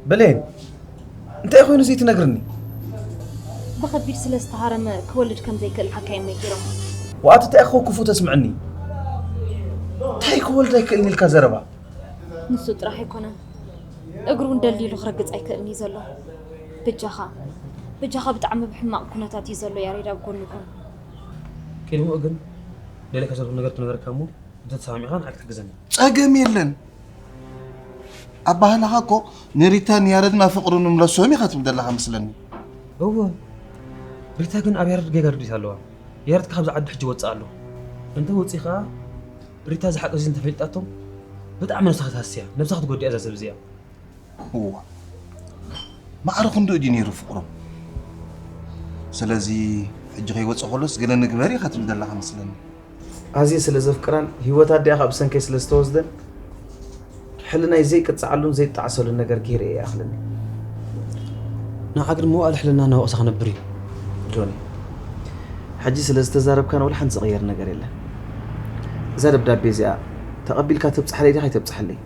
ብሌን፣ እንታይ ኮይኑ ዘይትነግርኒ? ብኸቢድ ስለ ዝተሃረመ ክወልድ ከም ዘይክእል ሓካይም ነጊሮም። ወኣቲ እንታይ እኮ ክፉ ተስምዕኒ? እንታይ ክወልድ ኣይክእልን ኢልካ ዘረባ? ንሱ ጥራሕ ኣይኮነን፣ እግሩ እውን ደልዲሉ ክረግጽ ኣይክእልን እዩ ዘሎ። ብጃኻ ብጃኻ ብጣዕሚ ብሕማቕ ኩነታት እዩ ዘሎ። ያሬድ ኣብ ጎኒ ይኹን። ቅድሚኡ ግን ደለካ ዘሎ ነገር ክነገረካ እሞ እንተተሰማሚዕካ ንዓይ ክትሕግዘኒ። ጸገም የለን። ኣባህላኻ እኮ ንሪታን ያረድን ኣብ ፍቕሪ ንምለሶም ኢኻ ትብል ዘለኻ መስለኒ። እወ፣ ሪታ ግን ኣብ ያረድ ጌጋ ርድኢት ኣለዋ። ያረድ ካብዚ ዓዲ ሕጂ ወፅእ ኣሎ። እንተ ወፂእ ከዓ ሪታ ዝሓቀ እዚ እንተፈሊጣቶም ብጣዕሚ ነብሳ ክትሃስያ፣ ነብሳ ክትጎድያ እዛ ሰብ እዚኣ። እዋ፣ ማዕረ ክንድኡ ድዩ ነይሩ ፍቕሮም? ስለዚ ሕጂ ከይወፀ ከሎስ ገለ ንግበር ኢኻ ትብል ዘለኻ መስለኒ። ኣዝየ ስለ ዘፍቅራን ህይወት ኣዲኣ ካብ ሰንከይ ስለ ዝተወስደን ሕልናይ ዘይቅፅዓሉን ዘይጣዕሰሉን ነገር ገይረ እየ ይኣኽለኒ። ንዓኻ ግን መዋእለ ሕልና እናወቕሰ ክነብር እዩ። ጆኒ፣ ሕጂ ስለ ዝተዛረብካን ወላ ሓንቲ ዝቕየር ነገር የለን። እዛ ደብዳቤ እዚኣ ተቐቢልካ ተብፅሓለይ ዲኻ ኣይተብፅሓለይ?